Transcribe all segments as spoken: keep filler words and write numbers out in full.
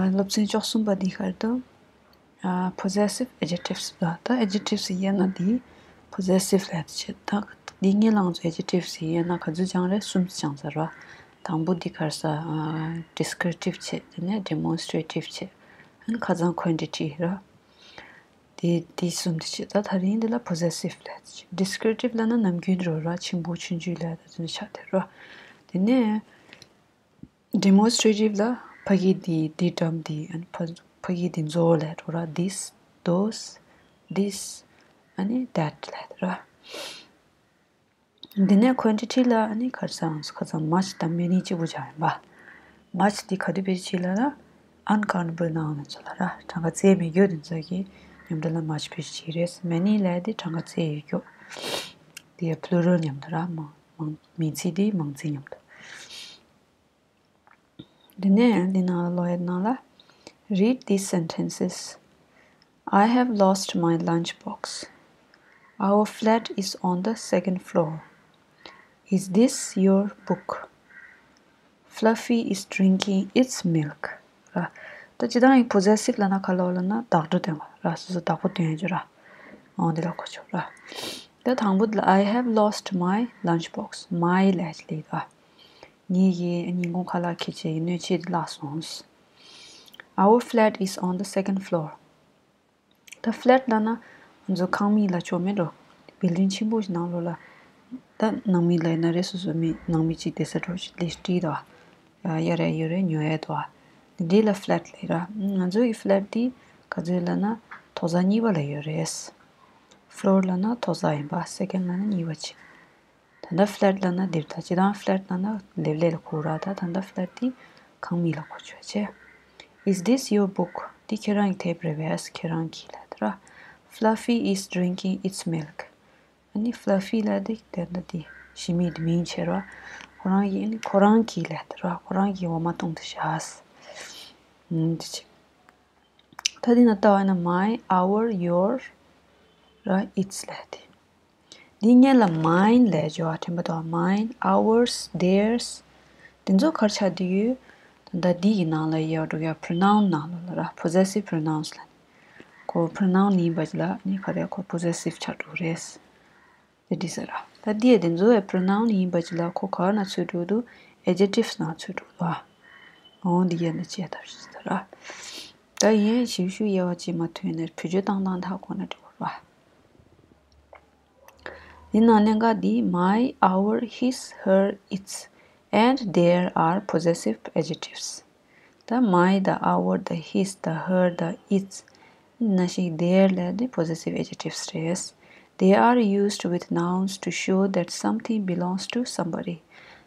སློབ་ཚན་བཅུ་གསུམ་པ་འདི་ག་རེ་འདུག་ཨ། possessive adjectives ལ། ད་adjectives ཡིན་ན་འདི་possessive ལབ་ཡ་དེ་བྱས། ད་འདི་སྔོན་ལ་ང་ཚོ་adjectives ཡིན་ན་ག་ཚོད་སྦྱངས་རེད། གསུམ་སྦྱངས་ཚར་ར། དང་པོ་འདི་ག་རེ་ཟེར། ཨ། descriptive བྱས། དེ་ནས་demonstrative བྱས། ཨ་ནི་ཁ་སང་quantity ར། དེ་དེ་གསུམ་དེ་བྱས། ད་དེ་རིང་འདི་ལ་possessive ལབ་ཡ་དེ་བྱས། descriptive ལབ་ན་ནམ་རྒྱུན་རེད་ར། ཆེན་པོ་ཆུང་ཆུང་ལབ་ཡ་དེ་ཚོ་ཆགས་བསྡད་ར། དེ་ནས་demonstrative ལ་ཕ་གི་འདི། འདི་སྒྲ་འདི། ཨ་ནི་ཕ་ཕ་གི་འདི་ཚོ་ལབ་ཡ་ར། this, those, this, ཨ་ནི་that ལབ་ཡ་ར། འདི་ནས་quantity ལ་ཨ་ནི་ག་རེ་ཟེར། ཁ་སང་much དང་many གཅིག་པུ་སྦྱངས་ཡིན་པ། much འདི་ག་དུས་བེད་སྤྱོད་བྱེད་ལབ་ན་uncountable noun ཚོ་ལ་ར། གྲངས་ཀ་བཙལ་མི་དགོས་དེ་ཚོ་གི་མཉམ་དུ་ལ་much བེད་སྤྱོད་བྱེད་རེད། many ལབ་ཡ་དེ་གྲངས་ཀ་བཙལ་ཡོད་རྒྱུ། དེ་ཡ་plural མཉམ་དུ་ར། མང་མང་མིང་ཚིག་དེ་མང་ཚིག་མཉམ་དུ། འདི་ནས་འདི་ནང་ལ་ཀློག་ཡ་ནང་ལ། Read these sentences. I have lost my lunchbox. Our flat is on the second floor. Is this your book? Fluffy is drinking its milk. ར། ད་སྤྱིར་བཏང་ཡིན་possessive ལབ་ན་ག་ལབ་ལབ་ན་བདག་སྒྲ་སྟོན་པ་ར། སོ་སོ་བདག་པོ་སྟོན་ཡ་ཅིག་ར། འོ་འདི་ལ་གོ་ཆོག་ར། ད་དང་པོ་འདི་ལ། I have lost my lunchbox. my ལབ་ཡ་ཅིག་སླེབས་ར། ངེད་ཀྱི་ཉིན་གུང་ཁ་ལག་འཁྱེར་བྱས་ཀྱི་སྣོད་ཆས་དེ་བརླག་སོང་། Our flat is on the second floor. ད་flat ལབ་ན་ང་ཚོ་ཁང་མིག་ལབ་ཆོག་མེད་འགྲོ། building ཆེན་པོ་ཞིག་ནང་ལོགས་ལ། ད་ནང་མི་ལབ་ན་རེད། སོ་སོ་མི་ནང་མི་གཅིག་བསྡད་ས་འདྲ་ཞིག་ལས་སྤྲད་འདུག་ག་གཡར་ཡ་ཡོད་རེད། ཉོ་ཡ་འདུག་ག་འདི་ལ་flat ལབ་ར། ང་ཚོ་གི་flat འདི་ག་ཚོད་ལབ་ན་མཐོ་ས་གཉིས་པ་ལ་ཡོད་རེད། floor ལབ་ན་མཐོ་ས་ཡིན་པ། second ལབ་ན་གཉིས་པ་བྱས། ད་ལྟ་flat ལབ་ན་འདིར། ད་སྤྱིར་བཏང་flat ལབ་ན་level ལ་གོ་ར། ད་ད་ལྟ་flat འདི་ཁང་མིག་ལ་གོ་ཆོག་བྱས། Is this your book? འདི་ཁྱེད་རང་གི་དེབ་རེད་པས། ཁྱེད་རང་གི་ལབ་ཡ་དེ་ར། Fluffy is drinking its milk. ཨ་ནི་Fluffy ལབ་ཡ་དེ་ད་ལྟ་འདི་ཞི་མི་དེ་མིང་བྱས་ར། ཁོ་རང་གི། ཨ་ནི་ཁོ་རང་གི་ལབ་ཡ་དེ་ར། ཁོ་རང་གི་འོ་མ་བཏུང་དུ་བཞག་ཨ་འདི་བྱས། ད་འདི་ན་ལྟ་བ་ན་my, our, your ར། its ལབ་ཡ་དེ། འདི་སྔོན་ལ་mine ལབ་ཡ་ཅིག་ཡོད་པ་དྲན་པ་འདུག་མིན། ours, theirs དེ་ཚོ་ག་རེ་ཆགས་བསྡད་ཡོད། ད་ལྟ་འདི་ཡི་ནང་ལ་ཡར་འགྲོ་ཡ་pronoun ནང་ལོགས་ལ་ར། possessive pronouns ལབ། ཁོ་pronoun ཡིན་པ་ཅིག་ལ་ནི་ག་རེ། ཁོ་possessive ཆགས་འགྲོ་རེད། དེ་འདྲ་ཟེར་ར། ད་འདི་ཡ་དེ་ཚོ་ཡ་pronoun ཡིན་པ་ཅིག་ལ་ཁོ་ག་ནང་ཚུད་འགྲོ་འདུག adjectives ནང་ཚུད་འགྲོ་འདུག་འོ་འདི་ཡ་ནི་བྱས་ཐབས་ཤིག་ཟེར་ར། ད་ཡིན་ཞིབ་ཞུ་དབྱེ་བ་ཅིག་མ་ཐོན་ནས་བེད་སྤྱོད་བཏང་སྟངས་དག་གོ་ན་འགྲིག་གོ་ར། འདི་ནང་གནད་འགག་འདི། my, our, his, her, its and their are possessive adjectives. ད་my དང་our དང་his དང་her དང་its ནང་བཞིན་their ལབ་ཡ་འདི་possessive adjectives རེད། They are used with nouns to show that something belongs to somebody.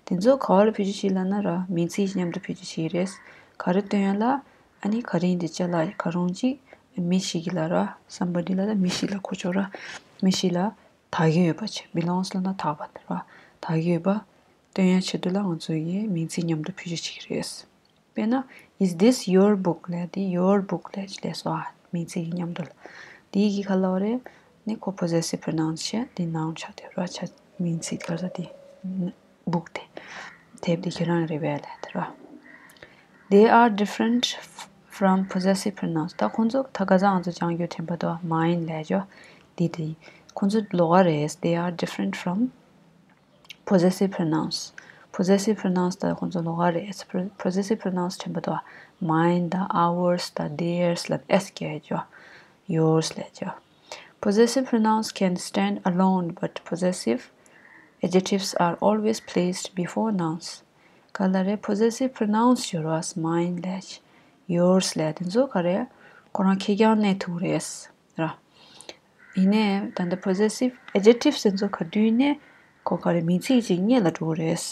དེ་ཚོ་ག་བ་ལ་བེད་སྤྱོད་བྱེད་ལབ་ན་ར། མིང་ཚིག་མཉམ་དུ་བེད་སྤྱོད་བྱེད་ཀྱི་རེད། ག་རེ་སྟོན་ཡ་ལ། ཨ་ནི་ག་རེ་ཡིན་དེ་ཅ་ལག་ག་རུང་ཅིག་མི་ཞིག་གི་ལ་ར། somebody ལ། ད་མི་ཞིག་ལ་གོ་ཆོག་ར། མི་ཞིག་ལ་བདག་གི་ཡོད་པ་བྱས། belongs ལབ་ན་བདག་པ་ར། བདག་གི་ཡོད་པ་སྟོན་ཡ་ཆེད་དུ་ལ་ང་ཚོ་ཡིས་མིང་ཚིག་མཉམ་དུ་བེད་སྤྱོད་བྱེད་ཀྱི་རེད། དཔེར་ན། Is this your book ལབ་ཡ་དེ་your book ལབ་ཡ་ཅིག་སླེབས་སོང་ཨ། མིང་ཚིག་གི་མཉམ་དུ་ལ། དེ་ཡི་གེ་ག་ལབ་པ་རེད། ནི་ཁོ་possessive pronouns བྱས། དེ་noun ཆགས་བསྡད་ར། ཆ་མིང་ཚིག་ག་རེ་ཟེར་དེ། book དེ། དེབ་དེ་ཁྱེད་རང་རེད་པས་ལབ་དེ་ར། They are different from possessive pronouns. ད་ཁོང་ཚོ་ད་ག་ས་ང་ཚོ་སྦྱང་རྒྱུ་དྲན་པ་འདུག་མིན་ལབ་ཡ་ཅིག་ཡོད། དེ་དེ་ཁོང་ཚོ་ལོགས་ཀ་རེད། They are different from possessive pronouns. possessive pronouns ད་ཁོང་ཚོ་ལོགས་ཀ་རེད། possessive pronouns དྲན་པ་འདུག་མིན་དང་ours དང་theirs ལ་s རྒྱག་ཡ་ཅིག་ཡོད། yours ལབ་ཡ་ཅིག་ཡོད། Possessive pronouns can stand alone, but possessive adjectives are always placed before nouns. ག་ལ་རེད། possessive pronouns ཡོད་རེད། མིན་ལབ་ཡ་ཅིག yours ལབ་ཡ་དེ་ཚོ་ག་རེད། ཁོ་རང་ཁེར་རྐྱང་གནས་ཐུབ་རེད་ར། ཡིན་ནའི་ད་ལྟ་possessive adjectives དེ་ཚོ་ག་དུས་ནས་ཁོ་ག་རེ་མིང་ཚིག་ཅིག་སྔོན་ལ་འགྲོ་གི་རེད་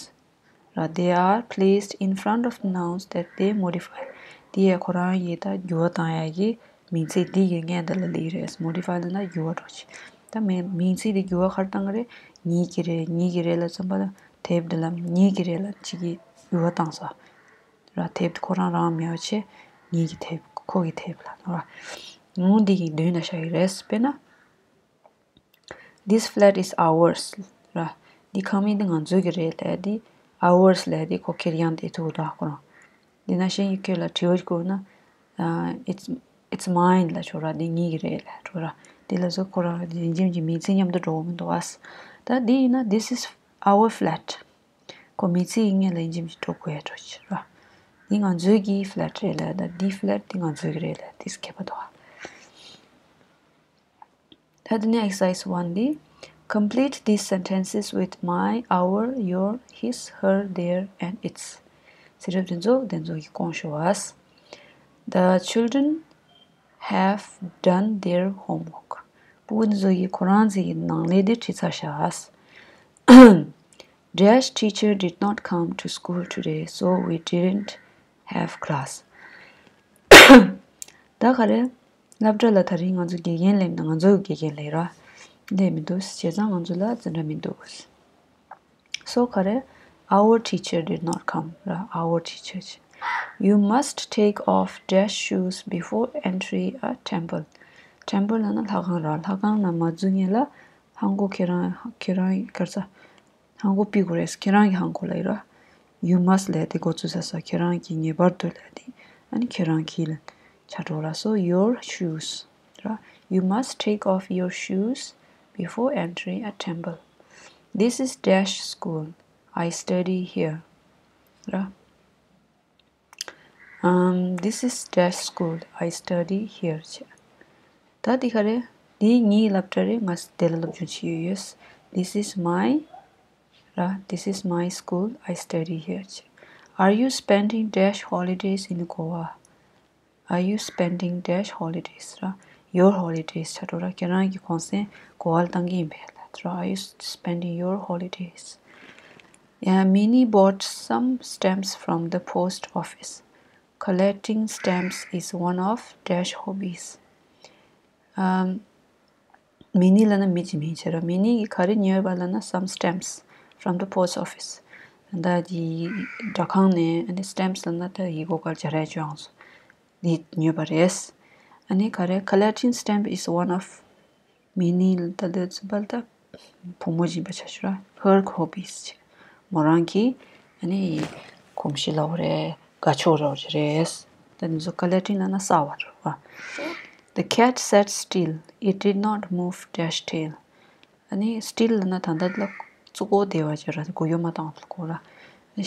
ར། They are placed in front of the nouns that they modify. དེ་ཡས་ཁོ་རང་ཡི་ད་འགྱུར་བ་བཏང་ཡ་གི་མིང་ཚིག་འདི་གི་སྔོན་དེ་ལ་སླེབས་རེད། modify ལབ་ན་འགྱུར་བ་འགྲོ་ཆེད། ད་མིང་མིང་ཚིག་འདི་འགྱུར་བ་ག་རེ་བཏང་གི་རེད། ངེད་ཀྱི་རེད། ངེད་ཀྱི་རེད་ལབ་ཙམ་པ་ལ་དེབ་འདི་ལ་ངེད་ཀྱི་རེད་ལབ་ཅིག་གི་འགྱུར་བ་བཏང་སོང་། ར། དེབ་ཁོ་རང་རང་མེད་པ་བྱས། ངེད་ཀྱི་དེབ། ཁོ་གི་དེབ་ལ་ར། འོ་འདི་གི་མདུན་ལ་བཞག་གི་རེད། དཔེར་ན། This flat is ours ར། འདི་ཁང་མིག་འདི་ང་ཚོའི་གི་རེད་ལབ་ཡ་འདི། ours ལབ་ཡ་འདི་ཁོ་ཁེར་རྐྱང་བསྡད་ཐུབ་འདུག་ཁོ་རང་། འདི་ནང་བཞིན་ཡིག་སྐད་ལ་དྲི་བ་བཀོད་ན། ཨ། it's it's mine ལབ་ཆོག་ར། འདི་ངའི་གི་རེད་ལབ་ཆོག་ར། འདི་ལ་སོགས་ཁོ་རང་ཡིན་གཅིག་མིན་གཅིག་མིང་ཚིག་མཉམ་དུ་འགྲོ་གི་མི་འདུག་ཨ། ད་འདི་ཡིན་ན། This is our flat. ཁོ་མིང་ཚིག་ཡིན་ངེས་ལ་ཡིན་གཅིག་མིན་གཅིག་འགྲོ་དགོས་ཡ་འགྲོ་ཆེ་ར། འདི་ང་ཚོའི་གི་flat རེད་ལབ། ད་འདི་flat འདི་ང་ཚོའི་གི་རེད་ལབ། འདི་ཁྱད་པར་འདུག་ཨ། ད་དེ་ནས་exercise one འདི། Complete these sentences with my, our, your, his, her, their and its. ཚིག་གྲུབ་དེ་ཚོ་དེ་ཚོ་གི་སྐོང་ཤོག་ཨ། The children have done their homework. སྤུ་གུ་དེ་ཚོ་གིས་ཁོ་རང་ཚོའི་ནང་ལས་དེ་བྲིས་ཚར་ཤག Dash teacher did not come to school today, so we didn't have class. ད་ག་རེ། སློབ་གྲྭ་ལ་དེ་རིང་ང་ཚོ་དགེ་རྒན་སླེབས་མེད། ང་ཚོ་དགེ་རྒན་སླེབས་ར། སླེབས་མི་འདུག་བྱས་ཙང་ང་ཚོ་ལ་འཛིན་གྲྭ་མི་འདུག So ག་རེ། Our teacher did not come ར། Our teacher. You must take off dash shoes before entry a temple. Temple ལབ་ན་ལྷ་ཁང་ར། ལྷ་ཁང་ནང་མ་འཛུལ་སྔོན་ལ་ཧང་གོ་ཁྱེད་རང་ཁྱེད་རང་ག་རེ་ཟ། ཧང་གོ་ཕུད་དགོས་རེད། ཁྱེད་རང་གི་ཧང་གོ་ལབ་ཡིན་ར། You must ལབ་དེ་འགོ་ཚུགས་ས་ས། ཁྱེད་རང་གིས་ངེས་པར་དུ་ལབ་དེ། ཨ་ནི་ཁྱེད་རང་གིས་ལབ་ཆགས་འགྲོ་ར། So your shoes ར། You must take off your shoes before entering a temple. This is dash school. I study here. ར། Um, this is dash school. I study here. ད་འདི་ག་རེ། འདི་ངའི་སློབ་གྲྭ་རེད། ང་འདི་ལ་སློབ་སྦྱོང་བྱེད་ཡོད། This is my ར། This is my school. I study here. Are you spending dash holidays in Goa? Are you spending dash holidays ར། Your holidays ཆགས་འགྲོ་ར། ཁྱེད་རང་གི་གུང་སེང་གོ་བ་ལ་བཏང་གི་ཡིན་པས་ལབ་ར། Are you spending your holidays? Yeah, Minnie bought some stamps from the post office. Collecting stamps is one of dash hobbies. Um, མི་ནི་ལབ་ན་མི་གཅིག་མིང་བྱས་ར། མི་ནི་གིས་ག་རེ་ཉོས་པ་ལབ་ན། some stamps from the post office. ད་འདི་སྦྲག་ཁང་ནས་ཨ་ནི་stamps ལབ་ན་ད་ཡི་གེ་སྒོ་ཁར་སྦྱར་ཡ་ཅོ་ཡོང་སོང་། འདི་ཉོས་པ་རེད། ཨ་ནི་ག་རེ། Collecting stamp is one of མི་ནི་ལ་ད་ལོས་ཚུད་པ་ལ་ད་བུ་མོ་སྦྱིན་པ་ཆ་ཤོས་ར། her hobbies བྱས། མོ་རང་གི་ཨ་ནི་གོམས་གཤིས་ལབ་དགོས་རེད། དགའ་ཕྱོགས་ལབ་དགོས་རེད། ད་འདི་ཚོ་collecting ལབ་ན་བསགས་པ་རེད་བ། The cat sat still. It did not move dash tail. ཨ་ནི་still ལབ་ན་ད་ལྟ་ལ་བཙུགས་བསྡད་པ་ཅིག་ར། གུ་ཡངས་མ་བཏང་བ་ལ་གོ་ར།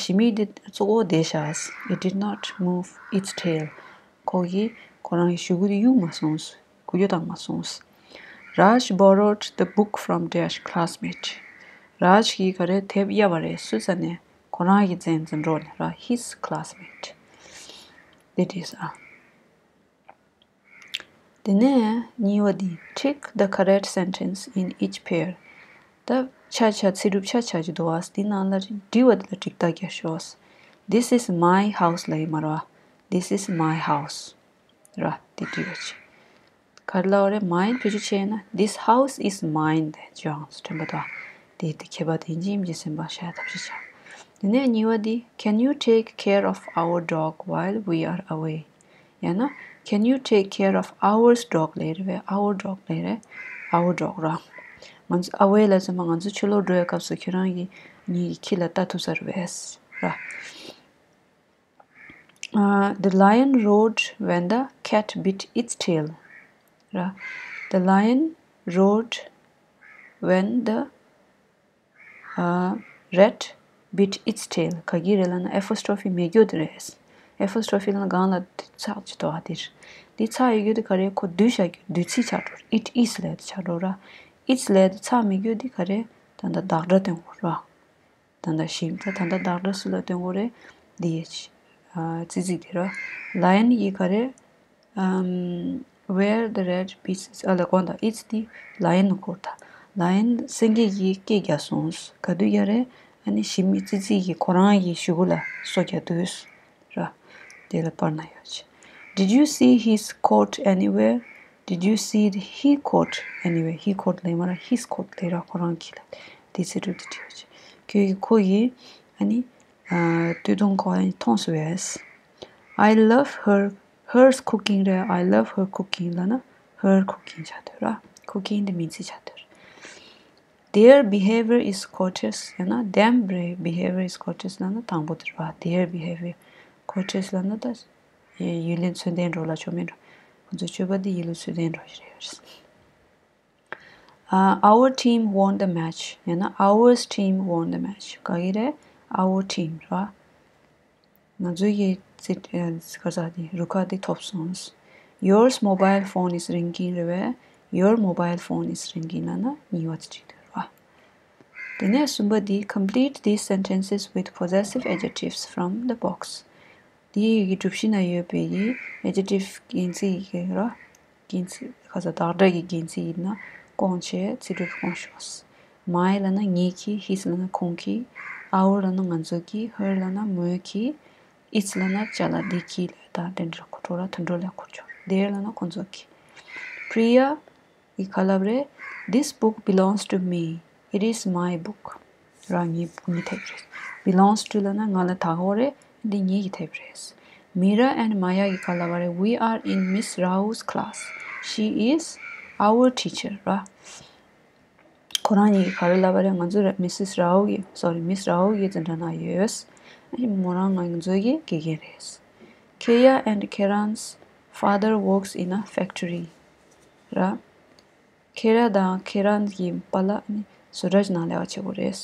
ཞི་མི་དེ་བཙུགས་བསྡད་ཤག It did not move its tail. ཁོ་གིས་ཁོ་རང་གི་གཞུ་གུ་དེ་གཡུག་མ་སོང་། གུ་ཡངས་བཏང་མ་སོང་། Raj borrowed the book from dash classmate. རཱཇ་གིས་ག་རེ་དེབ་གཡར་བ་རེད། སུ་ས་ནས། ཁོ་རང་གི་འཛིན་འཛིན་གྲོགས་ནས་ར། his classmate. དེ་འདྲས་ཨ། དེ་ནས་གཉིས་པ་འདི། Tick the correct sentence in each pair. ད་ཆ་ཆ་ཚིག་གྲུབ་ཆ་ཆ་ཅིག་འདུག་ཨ། འདི་ནང་ལ་འབྲི་བ་འདི་ལ་ཊིག་རྟགས་རྒྱག་ཤོག This is my house ལབ་ཡོད་མ་རེད་བ། This is my house ར། འདི་འབྲི་བ་ཅིག་ག་རེ་ལབ་པ་རེད། མའི་བེད་སྤྱོད་བྱས་ན། This house is mine ལབ་ཅོག་དྲན་པ་དང་། དེ་དེ་ཁྱད་པར་དེ་འཇིམ་གྱི་སེམས་པ་ཤ་ཐབས་ཤེས་བྱ། དེ་ནས་གཉིས་པ་འདི། Can you take care of our dog while we are away? ཡང་ན། Can you take care of our dog ལབ་རེད་པས། our dog ལབ་རེད། our dog ར། ང་ཚོ་away ལབ་ཙམ་པ་ང་ཚོ་ཕྱི་ལོགས་འགྲོ་བའི་སྐབས་སུ་ཁྱེད་རང་གིས་ངའི་ཁྱི་ལ་ལྟ་ཐུབ་ས་རེད་པས་ར། Uh, the lion roared when the cat bit its tail. ར། The lion roared when the, uh, rat bit its tail. ག་གི་རེད་ལབ་ན་apostrophe མེད་རྒྱུ་དེ་རེད། apostrophe ལབ་ན་སྒང་ལ་ཚེག་ཅིག་འདུག་ཨ། དེ་རེད། འདི་ཚེག་ཡོད་རྒྱུ་དེ་ག་རེད། ཁོ་བསྡུས་བཞག་རྒྱུ། བསྡུས་ཚིག་ཆགས་འགྲོ། It is ལབ་དེ་ཆགས་འགྲོ་ར། its ལབ་དེ་ཚེག་མེད་རྒྱུ་དེ་ག་རེད། ད་ལྟ་བདག་སྒྲ་སྟོན་དགོས་ར། ད་ལྟ་ཞིབ་ད་ད་ལྟ་བདག་སྒྲ་སུ་ལ་སྟོན་དགོས་རེད། འདི་ཡི་ཨ་ཙི་ཙི་དེ་ར། lion གི་ག་རེ། ཨམ། where the rat bit its ཨ་ལ་གོ་ད། its དེ་lion གོ་ད། lion སེང་གེ་གི་སྐད་རྒྱག་སོང་། ག་དུས་རྒྱག་རེད། ཨ་ནི་ཞི་མི་ཙི་ཙི་གི་ཁོ་རང་གི་གཞུ་གུ་ལ་སོ་རྒྱག་དུས་ར། དེ་ལ་པར་ན་ཡོད་ཅེ། Did you see his coat anywhere? Did you see the, he coat anywhere? He coat ལས་མ་ར། his coat ལས་ར། ཁོ་རང་གི་ལ་དེ་ཚེ་སྒྲུབ་དེ་བྲིས་ཡོད་ཅེ། ཁྱོད་ཀྱིས་ཁོ་ཡི་ཨ་ནི་ཨ་སྟོད་ཐུང་ཁོ་ཨ་ནི་མཐོང་སོང་བས། I love her, her cooking རེད། I love her cooking ལབ་ན་her cooking ཆགས་འདུག་ར། cooking དེ་མིང་ཚིག་ཆགས་འདུག Their behavior is courteous ཡང་ན་them behavior is courteous ལབ་ན་དང་པོ་དེ་རེད་བ། Their behavior courteous ལབ་ན་ད། ཡིད་ལ་མཚོན་ལྡན་འགྲོ་ལ་ཆོ་མེད་འགྲོ། ཁོང་ཚོའི་སྤྱོད་པ་འདི་ཡིད་ལ་མཚོན་ལྡན་འགྲོ་ཞིག་རེད། ཨ། Our team won the match ཡང་ན ours team won the match ག་གི་རེད། Our team ར། ང་ཚོའི་གི་རྩིས་ཨ་ག་ས་དེ་རུ་ཁག་དེ་ཐོབ་སོང་། Yours mobile phone is ringing རེད་བས། Your mobile phone is ringing ལབ་ན་ཉེས་པ་ཅིག་འདུག་ར། དེ་ནས་གསུམ་པ་དེ། Complete these sentences with possessive adjectives from the box དེའི་གི་གྲུ་བཞི་ན་ཡོད་པའི་གི་adjective རྒྱན་ཚིག་གི་ར། རྒྱན་ཚིག་ག་ས་བདག་སྒྲ་གི་རྒྱན་ཚིག་ཡིན་ན་སྐོང་བྱས་ཚིག་གྲུབ་སྐོང་ཤོག My ལབ་ན་ངེད་ཀྱི། His ལབ་ན་ཁོང་གི། Our ལབ་ན་ང་ཚོ་གི། Her ལབ་ན་མོས་ཀྱི། Its ལབ་ན་ཅ་ལག་འདི་གི་ལས་དང་དེ་འདྲ་ཁོ་ཁྲོ་ར་དུད་འགྲོ་ལས་ཁོ་ཆོ། Their ལབ་ན་ཁོ་ཚོ་གི། Priya གི་ག་ལབ་རེད། This book belongs to me. It is my book. ར་ངའི་ངའི་དེབ་རེད། Belongs to ལབ་ན་ང་ལ་ད་གོ་རེད། འདི་ངའི་གི་དེབ་རེད། Meera and Maya གི་ག་ལབ་རེད། We are in Miss Rao's class. She is our teacher ར། ཁོ་རང་གཉིས་ཀྱིས་ག་རེ་ལབ་པ་རེད། ང་ཚོ་ར་Missus Rao གི། Sorry, Miss Rao གི་འཛིན་གྲྭ་ནང་ཡོད། ཨ་ནི་མོ་རང་ང་ཚོ་གི་དགེ་རྒན་རེད། Keya and Keran's father works in a factory ར། Keya དང་Keran གི་པཱ་ལགས་ཨ་ནི་བཟོ་གྲྭ་ནང་ལས་ཀ་བྱེད་པ་རེད།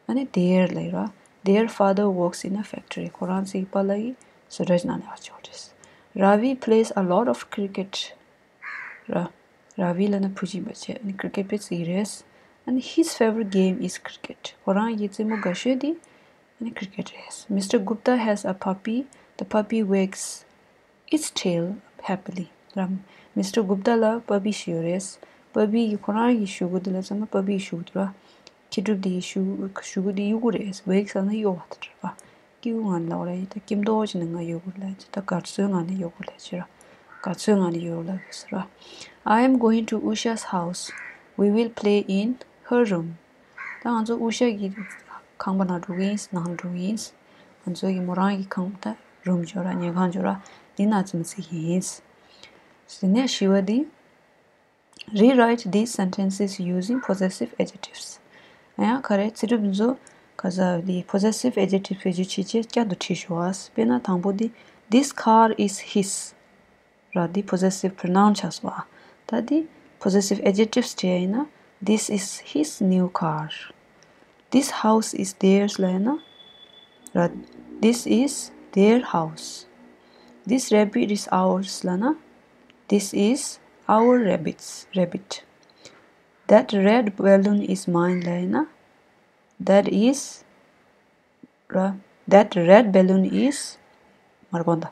ཨ་ནི་their ལབ་ར། Their father works in a factory. ཁོ་རང་ཚོའི་པཱ་ལགས་ཀྱིས་བཟོ་གྲྭ་ནང་ལས་ཀ་བྱེད་པ་རེད། Ravi plays a lot of cricket ར། Ravi ལབ་ན་བུ་གཅིག་པ་བྱས། ཨ་ནི་cricket དཔེ་རྩེ་གི་རེད། ཨ་ནི་his favorite game is cricket. ཁོ་རང་གི་རྩེད་མོ་དགའ་ཤོས་དེ་ཨ་ནི་cricket རེད། Mister Gupta has a puppy. The puppy wags its tail happily ར། Mister Gupta ལ་པ་པི་ཞིག་ཡོད་རེད། པ་པི་གི་ཁོ་རང་གི་གཞུག་གུ་དེ་ལ་ཚང་མ་པ་པི་གི་གཞུག་གུ་དེ་ར། ཁྱི་གྲུབ་དེའི་གཞུག་གཞུག་གུ་དེ་གཡུག་གུ་རེད། Wags ལབ་ན་གཡོ་བ་དེ་རེད་པ། སྐྱིད་པོ་ངང་ལ་འོ་ར་ཡི་ད་སྐྱིད་མདོག་ཅིག་ནས་ང་ཡོད་དགོས་ལ་ཅི་ད་དགའ་ཚོར་ངང་ནས་ཡོད་དགོས་ལ་ཅི་ར། དགའ་ཚོར་ངང་ནས་ཡོད་ལ་ཡོད་ཟེར་ར། I am going to Usha's house. We will play in her room. ད་ང་ཚོ་ཨུ་ཤ་གི་ཁང་པ་ནང་འགྲོ་གི་ཡིན། ནང་འགྲོ་གི་ཡིན། ང་ཚོ་གི་མོ་རང་གི་ཁང་པ་ད་རུམ་ཅོ་ར་ཉལ་ཁང་ཅོ་ར་འདི་ནང་ཙམ་ཟིག་ཡིན། དེ་ནས་བཞི་བ་འདི། Rewrite these sentences using possessive adjectives. ཡང་ག་རེ་ཚིག་གྲུབ་འདི་ཚོ་ག་ས་འདི་possessive adjective བེད་སྤྱོད་བྱེད་ཆེད་བསྐྱར་དུ་བྲིས་ཤོག་ཨ། དཔེར་ན་དང་པོ་འདི། This car is his. ར་འདི་possessive pronoun ཆགས་སོང་ཨ། ད་འདི་possessive adjectives བྲིས་ཡིན་ན། This is his new car. This house is theirs ལབ་ཡིན་ན། ར། This is their house. This rabbit is ours ལབ་ན། This is our rabbit's rabbit. That red balloon is mine ལབ་ཡིན་ན། That is ར། That red balloon is མར་གོང་ད།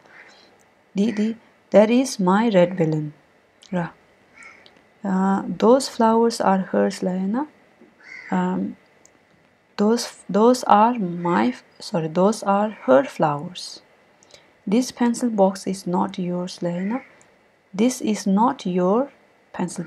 འདི་འདི། That is my red balloon ར། Uh, those flowers are hers ལབ་ཡིན་ན། Um, those those are my, sorry, those are her flowers. This pencil box is not yours ལབ་ཡིན་ན། This is not your pencil